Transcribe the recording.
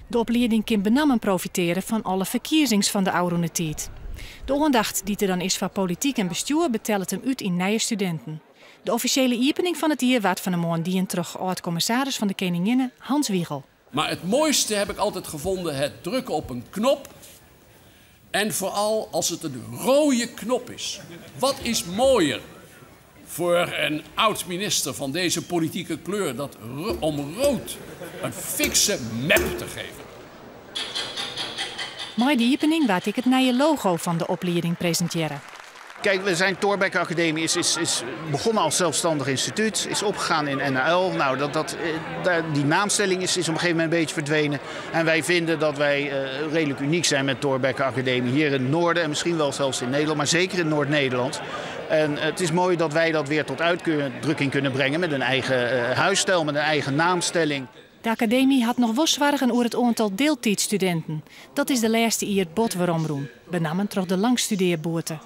De oplieding kin benammen profitearje fan alle ferkiezings fan de ôfrûne tiid. De oandacht dy't der dan is foar polityk en bestjoer betellet him út yn nije studinten. De offisjele iepening fan it jier waard fan 'e moarn dien troch âld-kommissaris fan de Keninginne Hans Wiegel. Maar het mooiste heb ik altijd gevonden het drukken op een knop. En vooral als het een rode knop is. Wat is mooier voor een oud-minister van deze politieke kleur dat om rood een fikse mep te geven? Mei de iepening waard ek it nije logo fan de oplieding presintearre. Kijk, we zijn Thorbecke Academie is begonnen als zelfstandig instituut, is opgegaan in NHL. Nou, die naamstelling is op een gegeven moment een beetje verdwenen. En wij vinden dat wij redelijk uniek zijn met Thorbecke Academie hier in het noorden en misschien wel zelfs in Nederland, maar zeker in Noord-Nederland. En het is mooi dat wij dat weer tot uitdrukking kunnen brengen met een eigen huisstijl, met een eigen naamstelling. De akademy hat noch wol soargen oer it oantal dieltiidstudinten. Dat is de lêste jier bot weromrûn, benammen troch de langstudearboete.